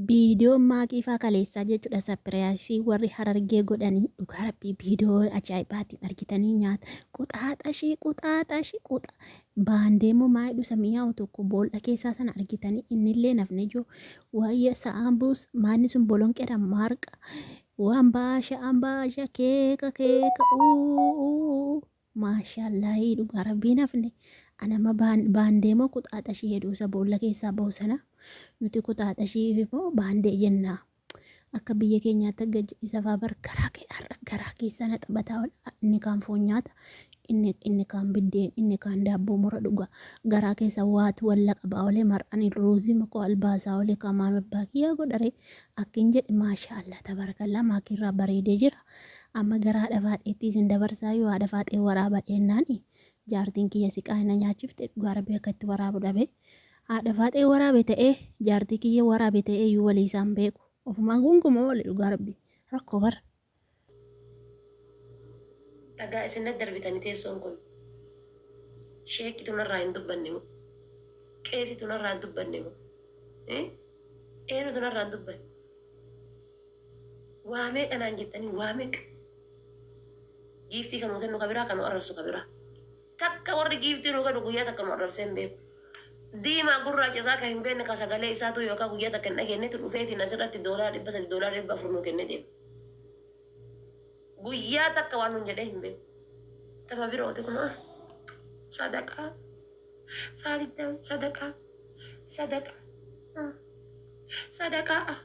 Viidiyoon maakii faa kaleessaa jechuudha sapiraayisii warri Harargee godhanii dhugaa rabbii viidiyoo ajaa'ibaatiin argitanii nyaata quxaaxashii quxaaxashii quxa baandeemmoo maa jedhu isa mi'aawu tokko boolla keessaa sana argitanii innillee nafne jiru waayya sa'aambuus maanni sun bolonqeedha maarqa waan baasha ambaasha keeka keeka uu Maashaallaahi dhugaa rabbii nafne anama baandee moo quxaaxashii jedhu isa boolla keessaa bahu sana nuti quxaaxashii moo baandee jenna akka biyya keenyaatti akka isa faa bar garaa kee har'a garaa keessa na taphataa oola inni kaan foon nyaata inni inni kaan biddeen inni kaan daabboo mura dhugaa garaa keessa waatu walla qabaa olee mar'an ruuzii makoo albaasaa olee kamaan abbaa kiyyaa godharee akkin jedhe maashaallaa tabarakallaa maakiirraa bareedee jira. Amma gara haadha faaxeetti isin dabarsaa yoo haadha faaxee waraaba dheennaan jaartiin kiyya siqaa na nyaachifte dhugaa rabbii akka itti waraabu dhabe. Haadha faaxee waraabe ta'ee jaartii kiyya waraabe ta'ee iyyuu walii isaan beeku. Ofumaan gunguma oole dhugaa rabbii rakkoo bara. Dhagaa isin natti darbitani teessoon kun. Sheekkitu narraa hin dubbanne moo? Qeesitu narraa hin dubbanne moo? Eh? Eenyutu narraa hin dubbanne? Waa meeqa naan jettanii waa meeqa. Giiftii kan nuu kennu ka biraa kan nu arrabsu ka biraa. Takka warri giiftii nuu kennu guyyaa takka nu arrabsee hin beeku. Diimaa gurraacha isaa kan hin beekne ka sagalee isaatuu yookaan guyyaa takka hin dhageennetu dhufeetiin asirratti doolaara 300 doolaara 400 nuu kennee deema. Guyyaa takka waan nuun jedhee hin beeku. Tama birooti kun sadaqaa saa 20 sadaqaa sadaqaa sadaqaa.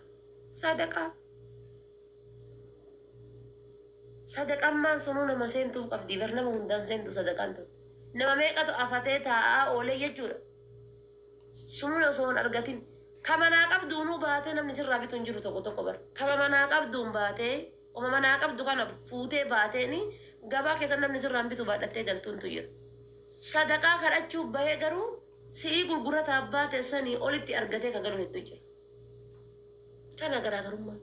Sadaqaa. Sadaqammaan sunuu nama seentuuf qabdii bar nama hundaan seentu sadaqaan tun. Nama meeqatu afatee taa'aa oolee jechuudha. Sumuna osoo hin argatin. Ka manaa qabduunuu baatee namni sirraa bitu hin jiru tokko tokko bar. Kama manaa qabduun baatee oma manaa qabdu kana fuutee baateeni gabaa keessa namni sirraa hin bitu baadhattee galtuuntu jira. Sadaqaa kadhachuuf bahee garuu si'ii gurgurataaf baate sanii olitti argatee ka galu hedduu jira. Kana garaagarummaa.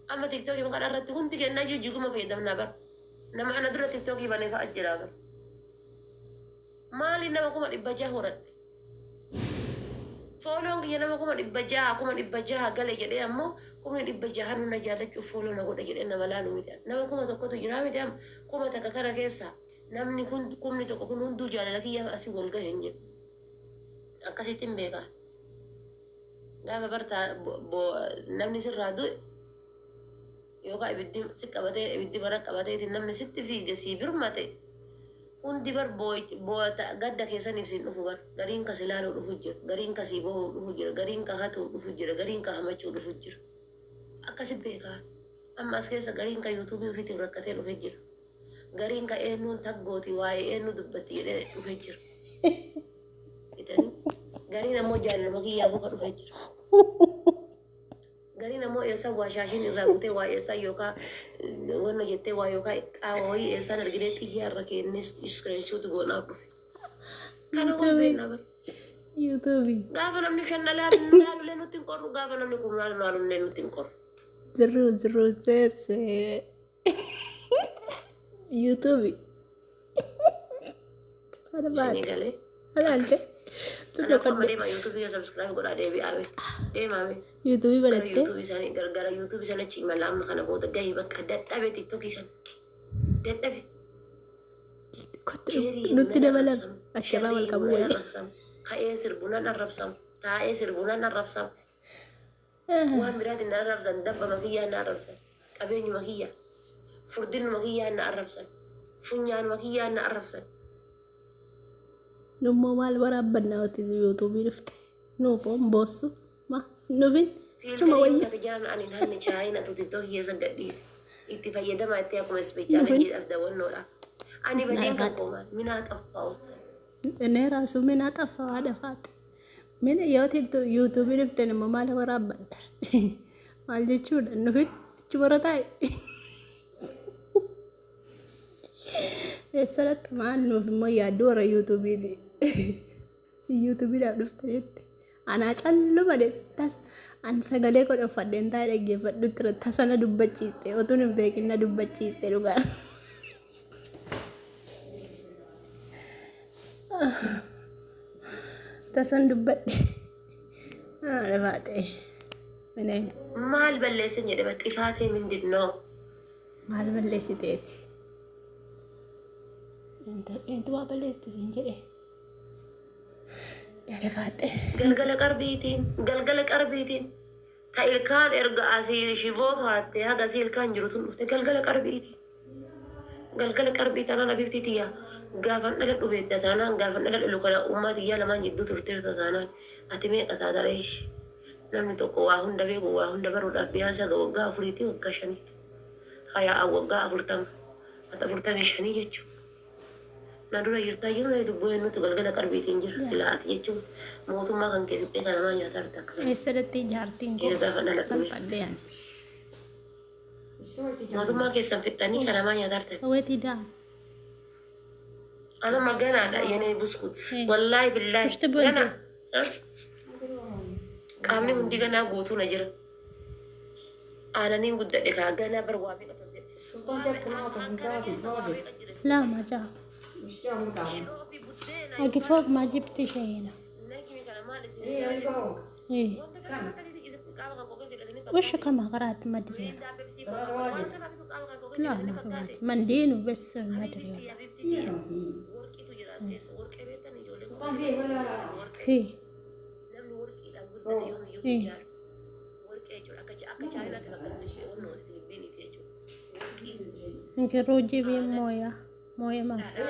Amma tiktookii kana irratti hundi keenyayyuu jiguma fayyadamnaa bar. Nama ana dura tiktookii banee fa'a jira bar. Maaliin nama 600,000 horadhe? Fooloon kiyya nama 600,000 600,000 gale jedhee ammoo 600,000 na jaallachuuf fooloo na godhe jedhee nama laalu miti. Nama 1000tu jira miti amma 1000 kana keessaa namni 10,000 kun hunduu jaalala kiyyaaf asii wal gahe hin jedhu. Akkasitti hin beekaa. Gaafa bartaa namni sirraa du'e yookaan ibiddi si qabatee ibiddi mana qabateetiin namni sitti fiige sii birmate hundi bar gadda keessaniif siin dhufu bar gariin ka si laaluu dhufu jira gariin ka sii boohuu dhufu jira gariin ka hatuu dhufu jira gariin ka hamachuu dhufu jira akkasi beekaa amma as keessa gariin ka yuutuubii ofiitiif rakkatee dhufe jira gariin ka eenyuun taggooti waa'ee eenyu dubbatti jedhee dhufe jira. Jedhanii gariin ammoo jaalaluma kiyyaa boka dhufee jira. Gariin ammoo eessan waa shaashiin irraa kutee waa eessan yookaan wanna jettee waa yookaan qaawa wayii eessaan arginee xiyyaa irra keennee iskiriinshuut goonaaf dhufe. Kana wal beekna bara. Yuutuubii. Gaafa namni shan na laalu nu laalulee nutti hin qorru gaafa namni kun laalu laalullee nutti hin qorru. Zirruu zirruu seesee. Yuutuubii. Haadha Isinii baate. galee. Alaalte. Akkas. Kanaafuu amma deemaa yuutuubii yoo subscribe godhaa deebi'aa mee. Deemaa mee. Yuutuubii Gara banattee. yuutuubii isaanii gara yuutuubii sana achi imala amma kana booda gahi bakka dadhabe tiktokii kana. Dadhabe. Kottu Keerii nutti nan dabalame. arrabsamu. Achirraa wal Sharrii qabuu nan wayya. arrabsamu. Ka'ee sirbu nan arrabsamu. Taa'ee sirbu nan arrabsamu. Waan biraatiin na arrabsan dabbama kiyyaan na arrabsan. Qabeenyuma kiyya. Furdinuma kiyyaan na arrabsan. Funyaanuma kiyyaan na arrabsan. Nummoo maal waraabbannaa oti yuutuubii dhufte. Nuuf hoon boossu. Ma nufin achuma Fiiltarii yoo wayya. taate jaran ani hin hanne chaayinatu tiktookii keessa gadhiise. Itti fayyadamaa itti akkuma Nufin. ispeechaalenjiidhaaf daawwannoodhaaf. Ani Nufin badeen kan haadha koo maal minaa xaffaa'uut. እኔ ራሱ ምን አጠፋው አደፋት ምን yoo yuutuubii dhuftan immoo maal waraabbadha maal jechuudha nufin achuma taa'e eessarratti maal nuuf immoo yaaddu warra yuutuubiiti si yuutuubiidhaaf dhufte jette anaa calluma tas an sagalee godhe uffadheen taa'e dhaggeeffadhu ture tasa na dubbachiiste otuun hin beekin na dubbachiiste dhugaa tasan dubbadhe haadha baate. Mineen Maal balleessan jedhe ba xifaatee mindin noo. Maal balleessiteeti? Eentu waa balleessite siin jedhe? Yaada faaxee. Galgala qarbiitiin, galgala qarbiitiin. Ta ilkaan erga asii shiboo kaattee haga asii ilkaan jiru tun dhufte galgala qarbiitiin. Galgala qarbii taanaan abiibtii tiyya gaafan dhaladhu beekta taanaan gaafan dhaladhu lukana ummaa tiyyaa lamaan jidduu turteerta taanaan ati meeqa taata reesh. Namni tokko waa hunda beeku waa hunda baruudhaaf biyaansa haga waggaa afuriitii waggaa shaniitti. Haya an waggaa 40 ati 45 jechuudha. Na dura jirtaa jiru na dubboo eenyutu galgala qarbiitiin jira silaa ati jechuun mootummaa kan kee fixxee kan namaa nyaataa jirta akka kana. Eessa dhaqxee jaartiin koo? Eega gaafa dhaladhu beekta. Salphadhee ani. Mootummaa keessan fixxanii kan namaa nyaataa jirtan. Weetii daa. Ana maganaadha yenee buskut. Wallaahi billaahi. Ushti buntu. Gana. Qaamni hundi ganaa guutuu na jira. Aananiin guddadhe kaa ganaa bar waa meeqa tas jedhe. لا ما جاء. أجي فوق ما جبت شيء هنا. إيه. وش كما قرأت ما أدري أنا. لا ما قرأت مندين وبس ما أدري والله. في إيه. يمكن روح جيبي موية موية ما في.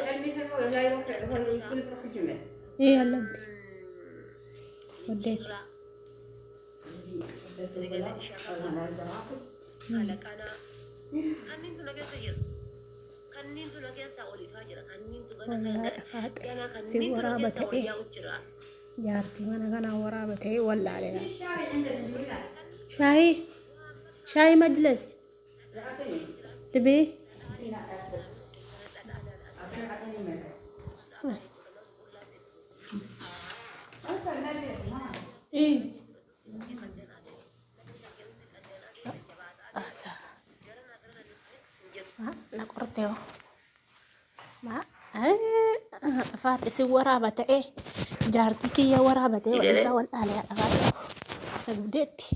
إيه يلا أنت وديت. Wallahi faaxe si waraaba ta'e jaartii mana kanaa waraaba ta'e wallaale shaayii shaayii majlis تبي؟ إيه na qorte hoo ma faate si waraaba ta'e jaartii kiyya waraaba ta'e Idele. isaa wal dhaale haadha faate na dubdeetti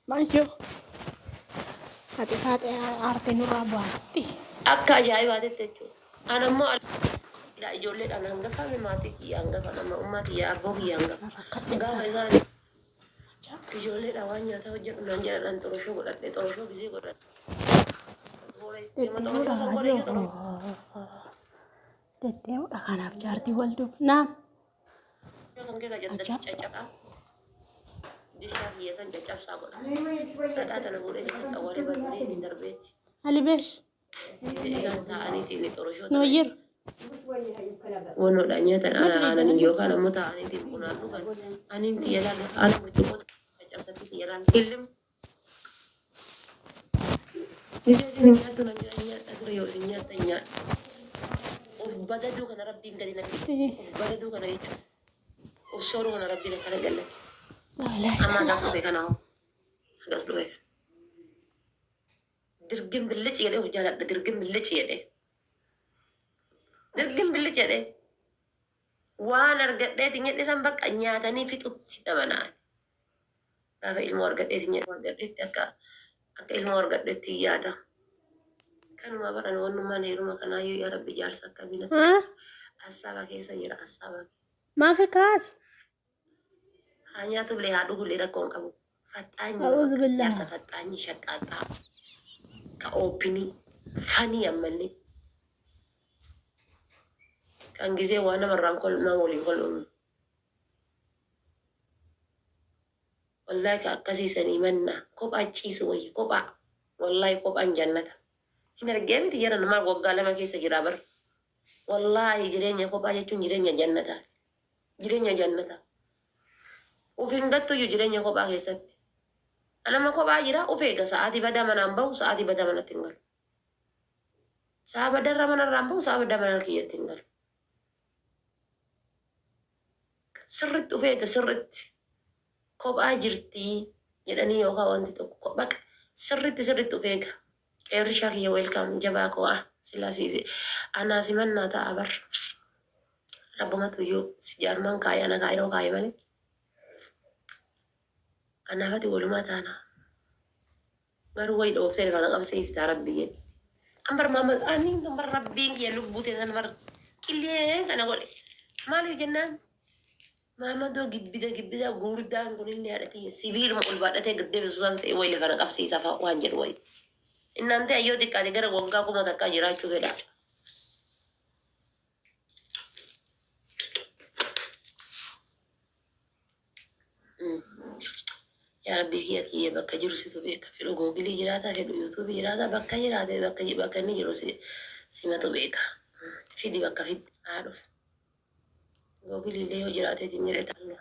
maanjoo ati faate aarte nurraa bu'aatti. Akka ajaa'ibaatitti jechuudha. Ana immoo ijoolleedhaan hangafa maatii kiyya hangafa nama ummaa kiyya abboo kiyya hangafa. Rakkadhe. Gaafa isaan ijoolleedhaan waan nyaataa hojjedhu naan jedhan xoroshoo godhadhe xoroshoo gisee godhadhe. Deddeemuudha raajoo deddeemuudha kanaaf jaartii wal duub naam. San keessa Ajaa'ib. caccabaa. Dishaa kiyya san caccabsaa godha. Dhadhaa tana fuudhee keessatti awwaalee barbaree ittiin darbeetti. Ali beesh. Isaan taa'aniitiin xoroshoo tana. Nooyir. Wanoodhaan nyaatan Madri aananii dha. Yookaan ammoo taa'aniitiin bunaan dhugan. Aniin xiyya laala ana burcuqqoo caccabsatti xiyya laala. Illim. Isin nyaattu nan jedhan nyaadha dura yoo isin nyaattan nyaadha. Of badaduu kana rabbiin gadi na fide. Of badaduu kana jechuudha. Of sooruu kana rabbiin akkana gallate. Amma hagas dhufe kana hoo. Hagas dhufe kana. Dirgim billici jedhee of jaaladha. Dirgim billici jedhee. Dirgim billici jedhee. Waan argadheetiin jedhe san bakka nyaatanii fixutti dhabanaa. Gaafa ilmoo argadheetiin jedhe argadheetti akka akka ilmoo argadheetti yaada. Kanuma baran wannummaan heeruma kanaayyuu yaa rabbi jaarsa akkamii natti assaaba keessa jira assaaba keessa. ما في كاس. Haa nyaatullee haa dhugullee rakkoo hin qabu. Faxxaanyi أعوذ bakka بالله. Jaarsa faxxaanyi shaqqaaxaa ka oopinii fanii ammallee kan gisee waan namarraan kol nama waliin kolfamnu. Wallaahi ka akkasiisanii manna kophaa ciisu wayya kophaa wallaahi kophaan jannata. Hin argee miti jara namaa waggaa 2 keessa jira bar. Wallaahi jireenya kophaa jechuun jireenya jannataa. Jireenya jannataa. Uf hin gattuyyuu jireenya kophaa keessatti. Anama kophaa jira of eega sa'aatii badaa manaan bahu sa'aatii badaa manatti hin galu. Sa'a badarra manarraan bahu sa'a badaa mana kiyyatti hin galu. Sirritti of eega sirritti. Kophaa jirtii jedhanii yookaan wanti tokko baqa sirritti sirritti of eega. Qeerrishaa kiyya welcome jabaa koo ah silaa siise anaa simannaa ta'a bar. Rabbumatu iyyuu si jaarmaan kaayee ana kaayiroo kaayee malee. Anaafati walumaa taana. Garuu wayi dhooftee lafa na qabsiiftaa rabbi jedhi. An bar maama ani tun bar rabbiin kiyya lubbuu teessan bar qilleensa na godhe. Maaliif jennaan Maamadoo gibbida gibbida guurdaan kun illee haadha tiyya sibiiluma ol baadhatee gad deebisu san se'ee wayi lafa na qabsiisa fa'a waan jedhu wayi. Innaan ta'e yoo xiqqaate gara waggaa 1000 jiraachuu fedha. Yaa Rabbii kiyya kiyya bakka jiru situ beeka. Fedhu googilii jiraata, fedhu yuutuubii jiraata, bakka jiraate bakka bakka inni jiru si simatu beeka. Fidi bakka fidi haa dhufu. Googilii illee yoo jiraateetiin jedhe taanuma.